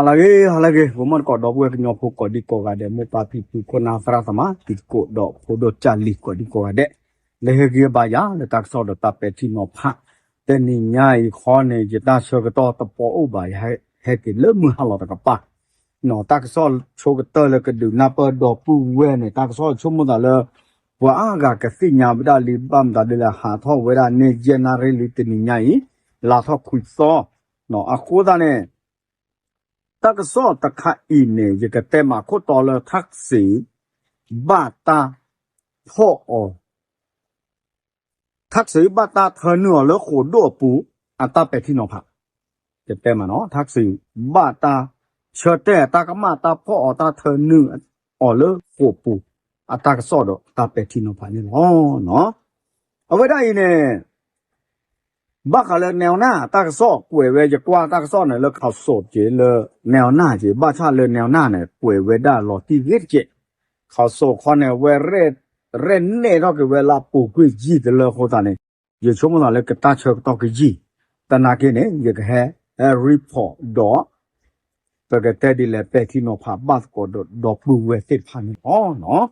ဟါလၢအဂ့ၤ ဟါလၢအဂ့ၤ ဂီၤမီၢ်တကိး ဒီပုၢ်ဝဲၢ်ကညီဖိကိးဒံကိးဂၤဒဲး မိၢ်ပၢ်ဖံဖု ခိၣ်နၢ်သရၣ်သမါ တံၤသကိးဒီးဖိဒိၣ်ကၢ်လံၤကိးဒံကိးဂၤဒဲး လၢဟဲက့ၤဘၣ်ယၤလၢတၢ်ကစီၣ်ဒီးတၢ်ပဲာ်ထံနီၤဖး တနံၤညါအံၤဃီန့ၣ် ယတၢ်ဆၢကတီၢ်တပီအိၣ်ဘၣ် ယဟဲက့ၤလၢမုၢ်ဟါလီၤတကပၤ တၢ်ကစီၣ်ဆိကတၢၢ်လၢကဒုးနၢ်ပၢၢ်ဒီပုၢ်ဝဲၢ်န့ၣ် တၢ်ကစီၣ်ဆိကမိၣ်သးလၢ ပှၤအါဂၤကသ့ၣ်ညါဝဲဒၣ်လံ ဘၣ်မတၤဒ်လဲၣ် ဟးထီၣ်ဝဲဒၣ်န့ၣ် ယဲၢ်နၣ်ရံၣ်လံတနံၤညါအံၤ လါထီၣ်ခွံသီ အဃိသတးန့ၣ် တၢ်ကစီၣ်တခါအံၤန့ၣ် ယကတဲမးခိၣ်တီလၢ ထၣ်စံး ဘၣ်တၢ်ဖီၣ်အီၤ ထၣ်စံးဘၣ်တၢ်ထၢနုာ်အီၤလၢဃိာ်ဒိၣ်အပူၤ အတၢ်ပဲာ်ထံနီၤဖး ယတဲမးနီၤ ထၣ်စံးဘၣ်တၢ်ဆၢတဲာ်တၢ်ကမၣ်တၢ်ဖီၣ်အီၤတၢ်ထၢနုာ်အီၤလၢဃိာ်ပူၤ အတၢ်ကစီၣ်ဒီးတၢ်ပဲာ်ထံနီၤဖးန့ၣ်လီၤ. အဝဲဒၣ်အံၤန့ၣ် ဘၣ်ဃးလၢ နဲဝ်နၢ် တၢ်ကစီၣ်ကွဲးဝဲ ယကွၢ်တၢ်ကစီၣ်န့ၣ်လၢ ခးစိးက့ၤလၢနဲဝ်နၢ်က့ၤ ဘၣ်ဆၣ်လၢနဲဝ်နၢ်န့ၣ် ကွဲးဝဲဒၣ်လီၤတံၢ်ဂ့ၢ်တက့ၢ်. ခးစိးခီန့ၣ် အဝဲ ရဲၣ်နဲၣ်ထီၣ်က့ၤဝဲလၢအပူၤကွံာ်ယံာ်တလၢအဃိသတးန့ၣ် ယဆိကမိၣ်သးလၢကတၢ်ဆၢကတီၢ်ကယံာ် သနာ်က့န့ၣ် ယကဟဲ report ဒီး ပကတဲဒ်လဲၣ် ပဲာ်ထံနီၤဖးဘၣ်သကိးဒီး ဒီပုၢ်ဝဲၢ်သ့ၣ်တဖၣ်န့ၣ်လီၤ.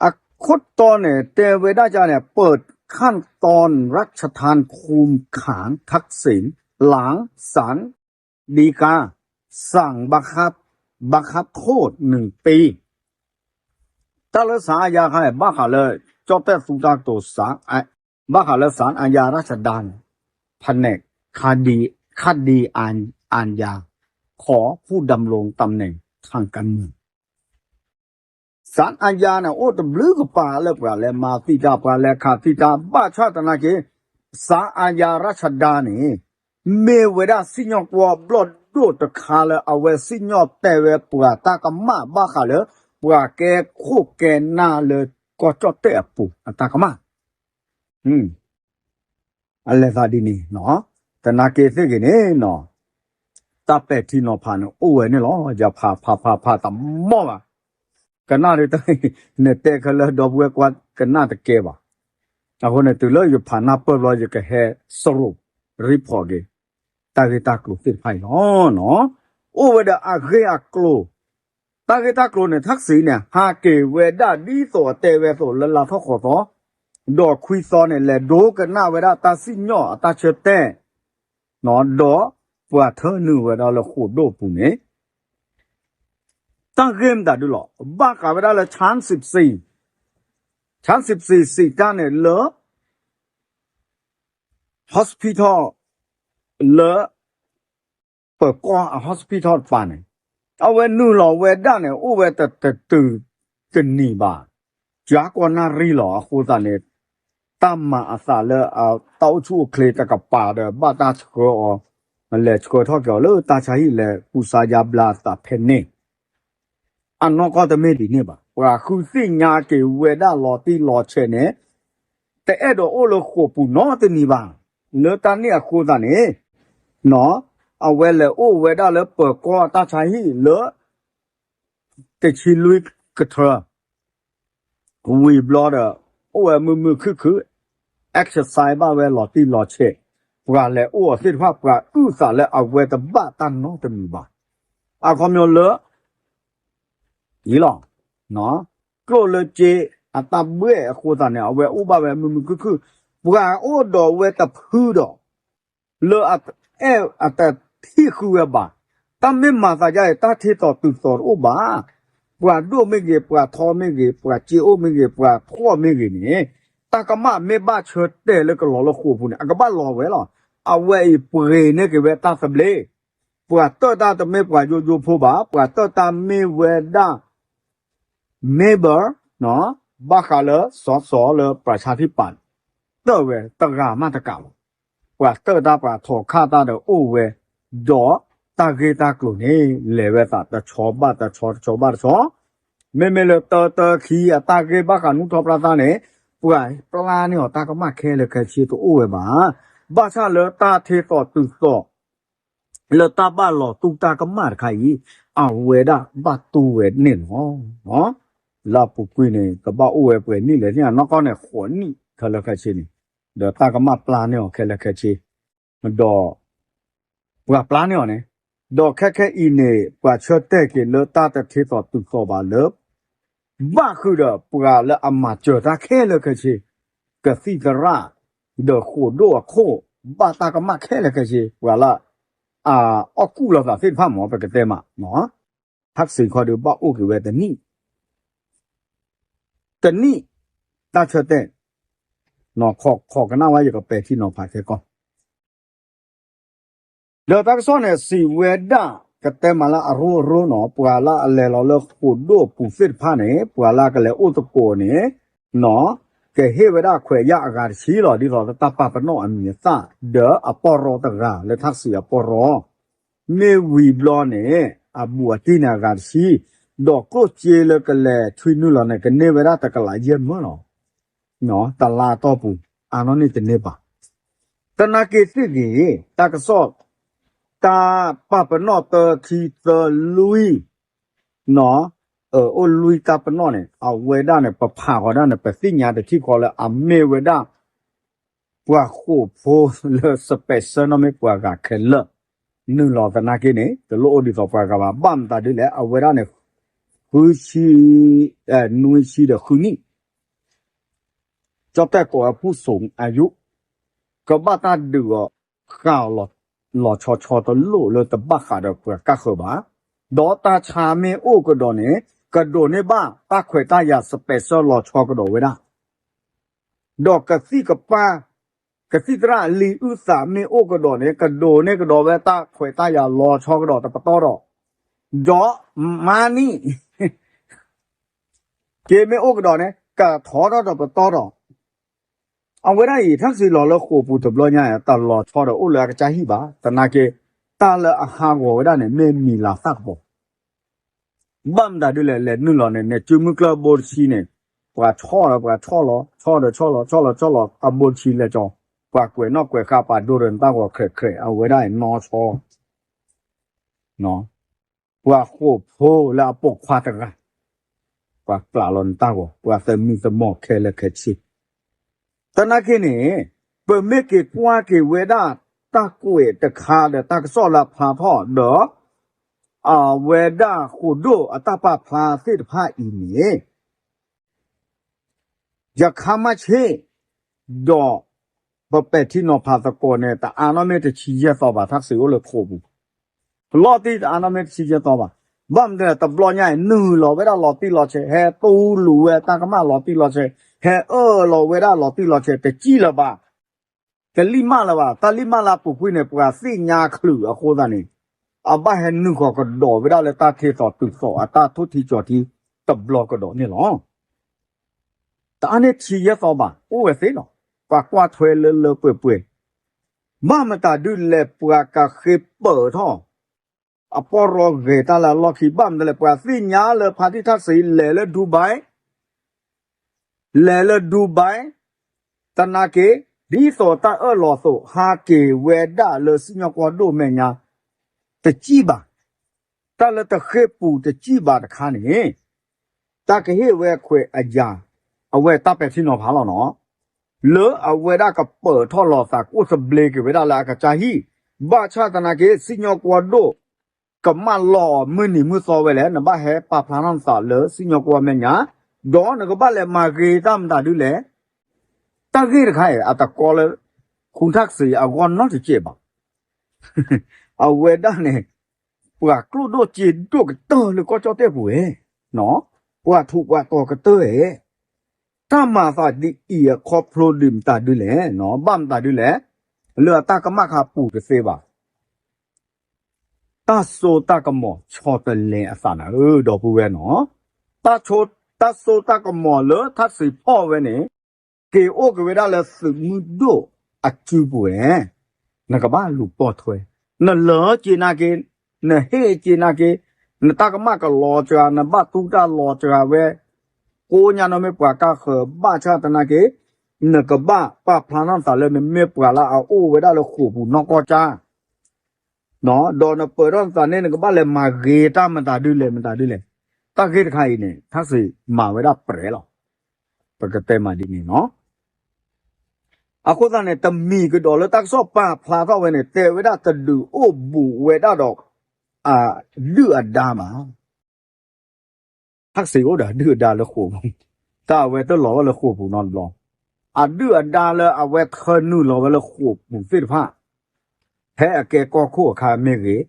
အခိၣ်တီန့ၣ် တဲဝဲဒၣ်ကန့ၣ် เปิดขั้นตอนรัชทานคุมขังทักษิณหลังศาลฎีกาสั่งบังคับ บังคับโทษหนึ่งปี တၢ်လၢ ศาลอาญา ခါ ဘၣ်ဃးလၢ ကၠီၣ်တဲၣ်သူတၢ်ကတိၤ ဘၣ်ဃးလၢ ศาลอาญารัชดา န့ၣ် แผนกคดีอาญา ของผู้ดำรงตำแหน่งทางการเมือง ศาลอาญา န့ၣ် အိၣ်တဘျုးကပၤလၢပှၤလဲၤမၤသံတၢ် ပှၤလဲၤခးသံတၢ် ဘၣ်ဆၣ်သနာ်က့ ศาลอาญารัชดา န့ၣ် မ့ၢ်ဝဲဒၣ်စံၣ်ညီၣ်ကွီၢ်ဘျီၣ်ဒိၣ်တခါလၢအဝဲစံၣ်ညီၣ်တဲဝဲပှၤတၢ်ကမၣ်ဘၣ်ဃးလၢ ပှၤကဲခိၣ်ကဲနၢ်လၢကီၢ်ကၠီၣ်တဲၣ်အပူၤအတၢ်ကမၣ် အလဲၤသးဒ်န့ၣ် သနာ်က့သ့ၣ်ဂ့ၤန့ၣ် တၢ်ပဲာ်ထံနီၤဖးန့ၣ် အိၣ်ဝဲန့ၣ်လီၤ. ယဖးဖးဖးဖးတမီၢ်ဘၣ်. ကနၣ်ဒ်တၢ် နတဲခဲလၢာ်ဒီပုၢ်ဝဲၢ်ကွၢ်ကနၣ်တကဲဘၣ်. အဃိန့ၣ် တုၤလၢယဖးနၢ်ပၢၢ်ဘျီ ယကဟဲစရူး report က့ၤ တၢ်ဂ့ၢ်တၢ်ကျိၤသ့ၣ်တဖၣ်အံၤလီၤ. အိၣ်ဝဲဒီးအဂ့ၢ်အကျိၤ တၢ်ဂ့ၢ်တၢ်ကျိၤန့ၣ် ထၣ်စံးန့ၣ် ဟးက့ၤဝဲဒၣ်ဒ်သိးအတဲဝဲအသိးလၢလါထီၣ်ဃိးသီ, ဒီးခွံသီန့ၣ် လဲၤဒိကနၣ်ဝဲဒၣ်တၢ်စံၣ်ညီၣ်အတၢ်ဆၢတဲာ်, ဒီးပှၤထၢနုာ်ဝဲဒၣ်လၢဃိာ်ဒိၣ်အပူၤန့ၣ် တၢ်ဂ့ၢ်မတၤဒုလီၤ. ဘၣ်ဃးဝဲဒၣ်လၢ ဆၣ်စံးပစံး, ဆၣ်စံးပစံးစံးတၢ်န့ၣ်လၢ hospital လၢ ပၢၤကီၢ်အ hospital တပၤန့ၣ် အဝဲနုာ်လီၤဝဲဒၣ်န့ၣ် အိၣ်ဝဲတတုၤတနံၤဘၣ်, ကကွီၢ်နၣ်ရံၣ်လီၤ. အဃိသတးန့ၣ် တၢ်မၤအသးလၢ တၢ်အိၣ်ဆူၣ်အိၣ်ချ့တကပၤဒီး ဘၣ်တၢ်ဆှၢအီၤ, လဲၤဆှၢထီၣ်က့ၤအီၤလၢတၢ်ဆါဟံၣ် လဲၤကူစါယါဘျါအသးဖဲန့ၣ် အနီၢ်ကီၢ်တမ့ၢ်ဒ်န့ၣ်ဘၣ်. ပှၤဃုသ့ၣ်ညါက့ၤဝဲဒၣ်လီၤတံၢ်လီၤဆဲးန့ၣ် တအဲၣ်ဒိးအိၣ်လၢဃိာ်ပူၤနီတနံၤဘၣ်. လၢတၢ်န့ၣ်အဃိသတးန့ၣ် အဝဲလဲၤအိၣ်ဝဲဒၣ်လၢပၢၤကီၢ်အတၢ်ဆါဟံၣ်လၢ တဆံလွံၢ်ကထၢ ဝံၤဘျီဒီး အိၣ်ဝဲမုာ်မုာ်ခုၣ်ခုၣ်, exercise ဘၣ်ဝဲလီၤတံၢ်လီၤဆဲး, ပှၤလဲၤအိၣ်အီၤသ့ၣ်တဖၣ် ပှၤအုၣ်သးလၢအဝဲတဘၣ်တၢ်နီတမံၤဘၣ်. အခီပညီလၢ အံၤလီၤ, ကျိၣ်လၢက့အတၢ်ဘှဲၣ်အဃိသတးန့ၣ် အဝဲအိၣ်ဘၣ်ဝဲမုာ်မုာ်ခုၣ်ခုၣ်, ပှၤအိၣ်ဒီးဝဲတဖုဒီး လၢအအဲၣ်အတထံၣ်ဃုဝဲဘၣ်. တၢ်မ့ၢ်မၤသးဒ်အံၤ တၢ်ထ့သိးတုၤသိးတအိၣ်ဘၣ်. ပှၤဒိၣ်မ့ၢ်ဂ့ၤ, ပှၤထီမ့ၢ်ဂ့ၤ, ပှၤစ့အိၣ်မ့ၢ်ဂ့ၤ, ပှၤဖှီၣ်မ့ၢ်ဂ့ၤန့ၣ်, တၢ်ကမၣ်မ့ၢ်ဘၣ်ဆၢတဲာ်လၢကလီၤလၢဃိာ်ပူၤန့ၣ် အကဘၣ်လီၤဝဲလီၤ. အဝဲအံၤပှ့ၤန့ၢ်က့ၤဝဲတၢ်သဘျ့, ပှၤတၢၢ်တၢ်တမ့ၢ်ပှၤယိယိဖိဘၣ်, ပှၤတၢၢ်တၢ်မ့ၢ်ဝဲဒၣ် member ဘၣ်ဃးလၢ စီၤစီၤ လၢ ပြၢၡါထံပၣ် တၢၢ်ဝဲတဂၤမးတကးလီၤ. ပှၤတၢၢ်တၢ်ပှၤထိးခးတၢ်ဒီးအိၣ်ဝဲ, ဒီးတၢ်ဂ့ၢ်တၢ်ကျိၤန့ၣ် လဲၤဝဲသးတဆီဘၣ်တဆီ တဆီဘၣ်တဆီ, မ့မ့ၢ်လၢတၢတၢခံအတၢ်ဂ့ၢ်ဘၣ်ဃးနူၢ်ထီၣ်ပြၢသၣ်န့ၣ် ပှၤပျၢ်န့ၢ်အီၤတၢ်ကမၣ်ခဲလၢာ်ခဲဆ့တအိၣ်ဝဲဘၣ်. ဘၣ်ဆၣ်လၢတၢ်ထ့သိးတုၤသိး လၢတၢ်ဘၣ်လီၤတူၢ်တၢ်ကမၣ်တခါအံၤ အဝဲဒၣ်ဘၣ်တူၢ်ဝဲန့ၣ်လီၤ. လၢအပူၤကွံာ်န့ၣ် ကဘၣ်အိၣ်ဝဲပှဲၤနံၣ်လဲၣ်န့ၣ် အနီၢ်ကီၢ်န့ၣ် ဃိးနံၣ်ခဲလၢာ်ခဲဆ့န့ၣ်, ဒီးတၢ်ကမၣ်ပျၢ်န့ၢ်အီၤခဲလၢာ်ခဲဆ့, ဒီး ပှၤပျၢ်န့ၢ်အီၤန့ၣ် ဒီးခဲခဲအံၤန့ၣ် ပှၤဆၢတဲာ်က့ၤလၢတၢ်တထ့သိးတုၤသိးဘၣ်လၢ ဘၣ်ဃုာ်ဒီးပှၤလၢအမၤစၢၤတၢ်ခဲလၢာ်ခဲဆ့, ကသံၣ်သရၣ်, ဒီးဃိာ်ဒိၣ်အခိၣ်, ဘၣ်တၢ်ကမၣ်ခဲလၢာ်ခဲဆ့, ပှၤလၢ အအီၣ်ကူၣ်လိာ်သးသ့ၣ်တဖၣ်မ့ၢ် ပကတဲမး, ထၣ်စံးခီဒီးဘၣ်အိၣ်က့ၤဝဲတနံၣ်, တနံၣ်, တၢ်ဆၢတဲာ်, နီၢ်ခီၣ်ခီၣ်ကနၣ်ဝဲ ယကပဲာ်ထံနီၤဖးခဲကီၢ် ဒီးတၢ်ကစီၣ်န့ၣ် စံးဝဲဒၣ် ကတဲမးလၢအရိအရိနီၤ, ပှၤလၢအလဲၤလီၤလၢဃိာ်ဒိၣ်အပူၤသ့ၣ်တဖၣ်န့ၣ် ပှၤလၢအကလဲၤအိၣ်သကိးန့ၣ်, နီၤ, ကဟ့ၣ်ဝဲဒၣ်ခွဲးယာ်အဂၤတဆံလီၤ, ဒ်သိးလၢတၢ်ပာ်ပနီၣ်အမံၤအသၣ်, ဒီးအပီၢ်ရီတဂၤလၢထၣ်စံးအပီၢ်ရီ မ့ၢ်ဝံၤဘျီန့ၣ် အဘူးအတံၢ်န့ၣ်အဂၤတဆံ, ဒီးကျိၣ်စ့လၢကလဲၤထွံနုာ်လီၤန့ၣ် ကန့ၢ်ဝဲဒၣ်တကလးယဲၢ်မၢလီၤ. တလါအတီၢ်ပူၤ, အါနီၢ်န့ၣ်တန့ၢ်ဘၣ်. သနာ်က့သ့ၣ်ဂ့ၤ, တၢ်ကစီၣ်, တၢ်ပာ်ပနီၣ်သၢခံသၢလွံၢ်, နီၤ, အိၣ်လွံၢ်တၢ်ပနီၣ်န့ၣ် အဝဲဒၣ်န့ၣ် ပဖးဃီၤဒၣ်န့ၣ် ပသ့ၣ်ညါတထံၣ်ဃီလၢအမ့ၢ်ဝဲဒၣ် ပှၤဃိာ်ဖိလၢ special နီၢ်မ့ၢ်ပှၤဂၤခဲလၢာ်, နုာ်လီၤသနာ်က့န့ၣ် တလိၣ်အိၣ်ဒ်သိးပှၤဂၤဘၣ်. ဘၣ်မတၤဒ်လဲၣ် အဝဲဒၣ်န့ၣ် ဃုဆံ, နွံဆံဒီးဃုနံၣ်, ကၠီၣ်တဲၣ်ကိးဝဲဖူၣ်စိၤအယုၢ်, ကဘၣ်တၢ်ဒုးအီၤ ဃၣ်အီၤလီၤဆီဆီတလိၣ် လၢတဘၣ်ဃးဒီးပှၤကၢ်ဃၢၤဘၣ်. ဒီးတၢ်ဆါမ့ၢ်အိၣ်ကဒီးန့ၣ် ကဒိးန့ၢ်ဘၣ်တၢ်ခွဲးတၢ်ယာ် special လီၤဆီကဒီးဝဲဒၣ် ဒီးကသံၣ်ကပၢ်, ကသံၣ်သရၣ်လံာ်အုၣ်သးမ့ၢ်အိၣ်ကဒီးန့ၣ် ကဒိးန့ၢ်ကဒီးဝဲတၢ်ခွဲးတၢ်ယာ်လီၤဆီကဒီးတပတီၢ်ဒီး, ဒီးမါနံၣ် က့မ့ၢ်အိၣ်ကဒီးန့ၣ် ကထီထီၣ်တပတီၢ်ဒီး, အဝဲဒၣ်အံၤ ထၣ်စံးလီၤလၢဃိာ်ပူၤတဘျီညါ တလီၤဆီဒီးအိၣ်လၢအကစၢ်ဟံၣ်ဘၣ်. သနာ်က့ တၢ်လၢအဟးဂီၤဝဲဒၣ်န့ၣ် မ့ၢ်မံၤလၤသၣ်ကပီၤ ဘၣ်မတၤဒ်လဲၣ် လဲၤနုာ်လီၤန့ၣ် န့ၣ်စုမုၢ်ကျၢၢ်အဘိတဆံန့ၣ် ပှၤဆီဒီးပှၤဆီလီၤ ဆီဒီးဆီလီၤ ဆီလီၤဆီလီၤ အဘိတဆံလဲၤကီၤ ပှၤကွဲးနီၣ်ကွဲးဃါပာ်ဒိဒီးနတၢ်ဂီၤခြဲးခြဲး အဝဲဒၣ်အံၤနီၢ်ဆီ ပှၤဃိာ်ဖိလၢအပိာ်ခွါတဂၤ ပှၤပျးလီၤနတၢ်ဂီၤ ပှၤသမံသမိးခဲလၢာ်ခဲဆ့ သနာ်က့န့ၣ် ပမ့ၢ်က့ၤကွၢ်က့ၤဝဲဒၣ်တၢ်ကွဲးတခါဒီးတၢ်ကစီၣ်လၢအဖျါထီၣ်ဒီး အဝဲဒၣ်ဃိာ်ဒိၣ်အတၢ်ပာ်ဖျါသ့ၣ်တဖၣ်အံၤန့ၣ် ယခါမၣ်ဆ့ၣ် ဒီး ပပဲာ်ထံနီၤဖးသကိးန့ၣ် တအါနီၢ်မ့ၢ်တဆံယဲၢ်သီဘၣ် ထၣ်စံးအိၣ်လၢခိာ်ပူၤ လီၤတံၢ်တအါနီၢ်မ့ၢ်တဆံယဲၢ်သီဘၣ်. ဘၣ်မနုၤလဲၣ် တဘျီညါအံၤ နုာ်လီၤဝဲဒၣ်လီၤတံၢ်လီၤဆဲး ဟဲတူၢ်လိာ်ဝဲတၢ်ကမၣ်လီၤတံၢ်လီၤဆဲး ဟဲအၢၣ်လီၤဝဲဒၣ်လီၤတံၢ်လီၤဆဲး တစံၣ်လၢၤဘၣ် တလံၣ်မၢ်လၢၤဘၣ်. တၢ်လံၣ်မၢ်လၢအပူၤကွံာ်န့ၣ် ပှၤသ့ၣ်ညါချုးအဃိသတးန့ၣ် အဘၣ်ဟဲနုာ်ဃီၤကဒီးဝဲဒၣ်လၢတၢ်ထ့သိးတုၤသိးအတၢ်ထိၣ်ထံကၠီၤထံတဘျီကဒီးန့ၣ်လီၤ. တအါန့ၢ်ဆံယဲၢ်သီဘၣ် အိၣ်ဝဲသ့လီၤ. ပှၤကွၢ်ထွဲလၢလၢပှဲၤပှဲၤ ဘၣ်မတၤဒုးလဲၣ် ပှၤကဃ့ပၢၢ်ထီၣ် အပီၢ်ရီဂဲၤတၢ်လၢအလီၢ်ခံ ဘၣ်မနုၤလဲၣ် ပှၤသ့ၣ်ညါလၢဖါတံၢ်ထၣ်စံး လဲၤလၢ Dubai လဲၤလၢ Dubai သနာ်က့ ဒ်သိးတၢ်အၢၣ်လီၤအသိး ဟးက့ၤဝဲဒၣ်လၢစံၣ်ညီၣ်ကွီၢ်ဒိၣ်မဲာ်ညါ တစံၣ်ဘၣ်. တၢ်လၢတဃ့ၢ်ပူၤတစံၣ်ဘၣ်တခါန့ၣ် တၢ်ကဟ့ၣ်ဝဲခွဲးအယာ် အဝဲတၢ်ပဲာ်ထံနီၤဖးလီၤနီၤ လၢအဝဲဒၣ်ကပၢၢ်ထီၣ်လီၤသး ကအိၣ်သဘျ့က့ၤဝဲဒၣ်လၢအကစၢ်ဟံၣ် ဘၣ်ဆၣ်သနာ်က့ စံၣ်ညီၣ်ကွီၢ်ဒိၣ် ကမၣ်လီၤမုၢ်နံၤမုၢ်သီဝဲလဲၣ် နဘၣ်ဟဲပာ်ဖျါထီၣ်နသးလၢစံၣ်ညီၣ်ကွီၢ်မဲာ်ညါ ဒီးနကဘၣ်လဲၤမၤဂ့ၤတၢ်မတၤဒုလဲၣ် တၢ်ဂ့ၢ်တခါအံၤ အတကီလၢ ခူထၣ်စံးအဂီၢ်နီတစဲးဘၣ်. အဝဲဒၣ်န့ၣ် ပှၤကျိၣ်ဒိၣ်စ့ဒိၣ်ကတၢၢ်လၢကီၢ်ကၠီၣ်တဲၣ်ပူၤဝဲ, ပှၤထူးပှၤတီၤကတၢၢ်ဧဲ, တၢ်မၤသးဒ်အံၤအခီဖျိဒုးမတၤဒုလဲၣ်, ဘၣ်မတၤဒုလဲၣ်, လၢအတၢ်ကမၣ်ခါပူၤတသ့ဘၣ်. တၢ်စိတၢ်ကမီၤဆီတလဲအသးနၤဧၢ ဒီပုၢ်ဝဲၢ်နီၤ, တၢ်စိတၢ်ကမီၤလၢထၣ်စံးဖီၣ်ဝဲန့ၣ် က့ၤအိၣ်က့ၤဝဲဒၣ်လၢသုးမုၢ်ဒိၣ်အစုပူၤဝဲ, နကဘၣ်လူၤပိာ်ထွဲ, နလၢက့ၤနာ်က့ၤ, နဟ့ၣ်က့ၤနာ်က့ၤ, နတၢ်ကမၣ်ကလီၤစှၤ, နဘၣ်တူၢ်တၢ်လီၤစှၤဝဲ, ကိးညါနီၢ်မ့ၢ်ပှၤကါဃၢၤဘၣ်ဆၣ်သနာ်က့, နကဘၣ်ပာ်ဖျါထီၣ်နသးလၢနမ့ၢ်ပှၤလၢအအိၣ်ဝဲဒၣ်လၢဃိာ်ပူၤနီၢ်ကီၢ်ကၠၢ် ဒီးနပၢၤထီၣ်နသးန့ၣ် နကဘၣ်လဲၤမၤဂ့ၤတၢ်မတၤဒုလဲၣ်မတၤဒုလဲၣ်. တၢ်ဂ့ၢ်တခါအံၤန့ၣ် ထၣ်စံးမၤဝဲဒၣ်ပြဲးလီၤ. ပကတဲမးဒ်န့ၣ်နီၤ. အဃိသတးန့ၣ် တမံၤကဒီးလၢတၢ်ကစီၣ်ပာ်ဖျါထီၣ်ဝဲန့ၣ် တဲဝဲဒၣ်တဒုးအိၣ်ဘူးဝဲဒၣ်ဒီး အဒုၣ်အဒါမး ထၣ်စံးအိၣ်ဒီးအဒုၣ်အဒါလၢဃိာ်ပူၤ, တၢ်အဝဲတလီၤဝဲလၢဃိာ်ပူၤနီတဘျီ, အဒုၣ်အဒါလၢအဝဲထၢနုာ်လီၤဝဲလၢဃိာ်ပူၤသ့ၣ်တဖၣ်, ဖဲအကဲကီၢ်ခိၣ်အခါမ့ၢ်ဂ့ၤ,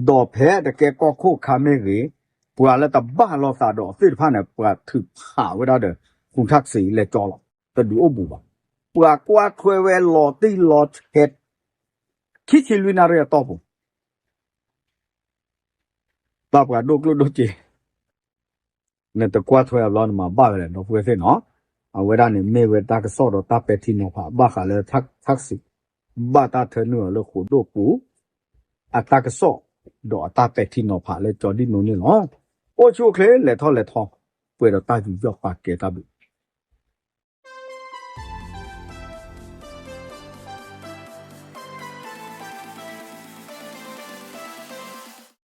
ဒီးဖဲအတကဲကီၢ်ခိၣ်အခါမ့ၢ်ဂ့ၤ, ပှၤလၢတဘၣ်လိာ်သးဒီးအီၤသ့ၣ်တဖၣ်န့ၣ် ပှၤထုးဖးဝဲဒၣ်ဒီး ဃုထၣ်စံးလဲၤကၠီလီၤ, တဒုးအိၣ်ဘူးဘၣ်. ပှၤကွၢ်ထွဲဝဲလီၤတံၢ်လီၤဆဲး ခံဆံလွံၢ်နၣ်ရံၣ်အတီၢ်ပူၤ ဘၣ်ပှၤဒိၣ်ကျိၣ်ဒိၣ်စ့, နတကွၢ်ထွဲအဘျီနမၤဘၣ်ဝဲလဲၣ် ဒီပုၢ်ဝဲၢ်သ့ၣ်နီၤ. အဝဲဒၣ်န့ၣ်မ့ၢ်ဝဲတၢ်ကစီၣ်ဒီးတၢ်ပဲာ်ထံနီၤဖး ဘၣ်ဃးလၢထၣ်စံး ဘၣ်တၢ်ထၢနုာ်အီၤလၢဃိာ်ဒိၣ်ပူၤ အတၢ်ကစီၣ် ဒီးအတၢ်ပဲာ်ထံနီၤဖးလၢကၠီဒ်နိန့ၣ်လီၤ. အိၣ်ဆူၣ်အိၣ်ချ့ လဲၤထီၣ်လဲၤထီ ပှဲၤဒီးတၢ်ယူးယီၣ်ပာ်ကဲတၢ်ဘျုး